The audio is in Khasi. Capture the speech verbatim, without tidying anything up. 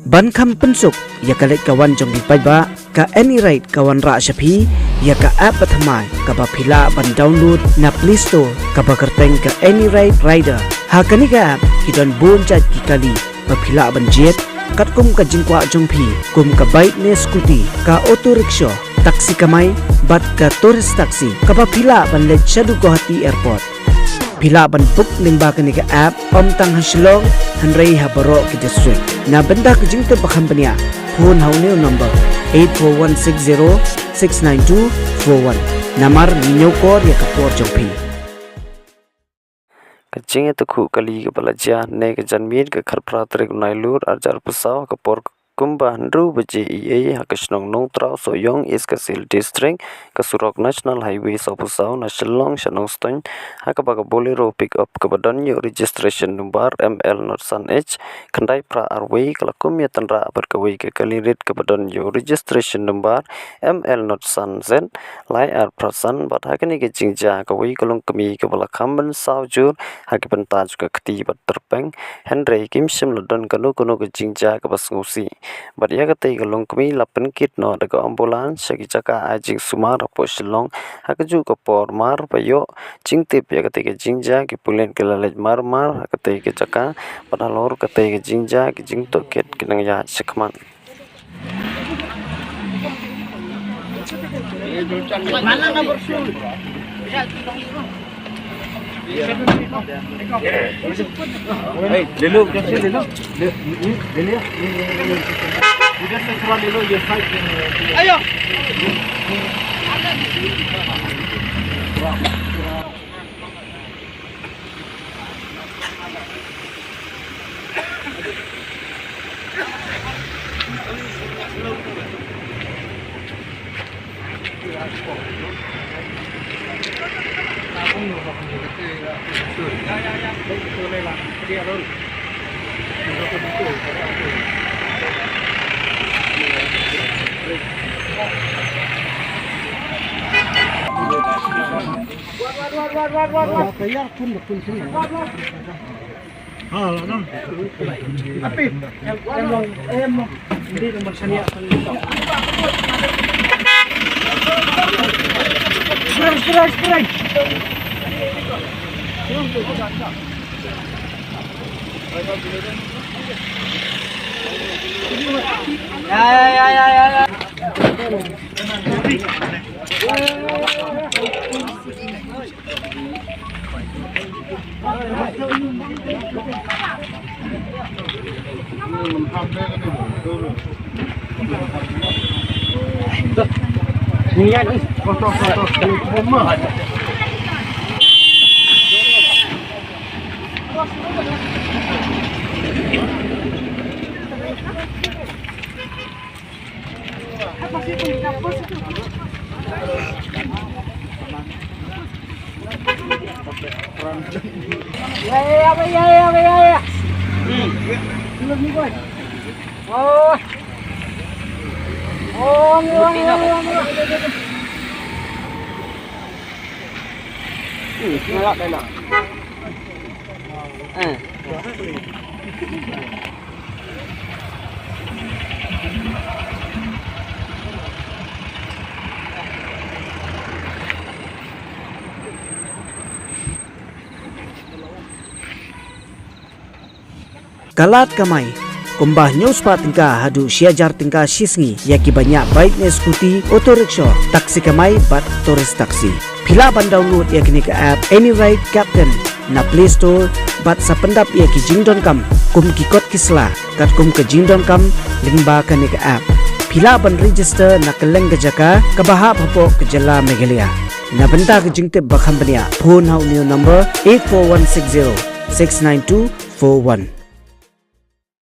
Ban kham pynsuk ïa ka leit ka wan jong ki paidbah, ka AnyRide ka wanrah sha phi ïa ka app bathymmai kaba phi lah ban download na Play Store kaba kyrteng ka AnyRide Rider. Ha kane ka app ki don bun jait ki kali ba phi lah ban jied, katkum ka jingkwah jong phi, kum ka bike ne scooty, ka auto rickshaw, taxi kamai, bad ka tourist taxi kaba phi lah ban leit shaduh Guwahati Airport. Phi lah ban book lyngba kane ka app, ym tang ha Shillong, hynrei ha baroh ki district. Na bynta ka jingtip ba kham bniah, phone ha une u number eight four one six zero six nine two four one. Namar ngi ñiewkor ïa ka por jong phi. Ka jingïatakhuh kali kaba la jia, ne ka janmiet ka khatphra tarik u Nailur arhajar arphew saw, ka por kumba hynriew baje eiei ha ka shnong Nongtraw Sohiong, East Khasi Hills District, ka surok National Highway sawphew saw na Shillong sha Nongstoiñ, ha kaba ka Bolero pickup kaba don ïa u registration number M L not san H khyndai phra ar wei ka la kum ïa tynrah bad kawei ka kali rit kaba don ïa u registration number M L not san Z lai ar phra san. Bad ha kane ka jingjia kawei ka longkmie kaba la kham ban saw jur ha ki bynta jong ka kti bad tyrpeng, hynrei kim shym la don kano kano ka jingjia kaba sngewsih. Bad ïa katei ka longkmie la pynkit noh da ka ambulance sha ki jaka ai jingsumar hapoh Shillong ha kajuh ka por. Mar ba ïoh jingtip ïa katei ka jingjia, ki pulit ki la leit mar mar ha katei ka jaka, bad halor katei ka jingjia ki jingtohkit ki nang ïaid shakhmat. Hey, Lilo, udah sini, Lilo. Li-, li-, Lilo, Lilo, Lilo, Lilo. Udah, saya suruh Lilo, ya, saya. Ayo. Ka lad kamai kumba hynñiew spah tyngka haduh shi hajar tyngka shi sngi ïa kiba ñiah bike ne scooty, auto rickshaw, taxi kamai bad tourist taxi. Phi lah ban download ïa kane ka app AnyRide Captain na Play Store bad sa pyndap ïa ki jingdonkam kum ki kot ki sla katkum ka jingdonkam lyngba kane ka app. Phi lah ban register na kylleng ka jaka kaba hap hapoh ka jylla Meghalaya. Na bynta ka jingtip ba kham bniah, phone ha une u number eight four one six zero six nine two four one.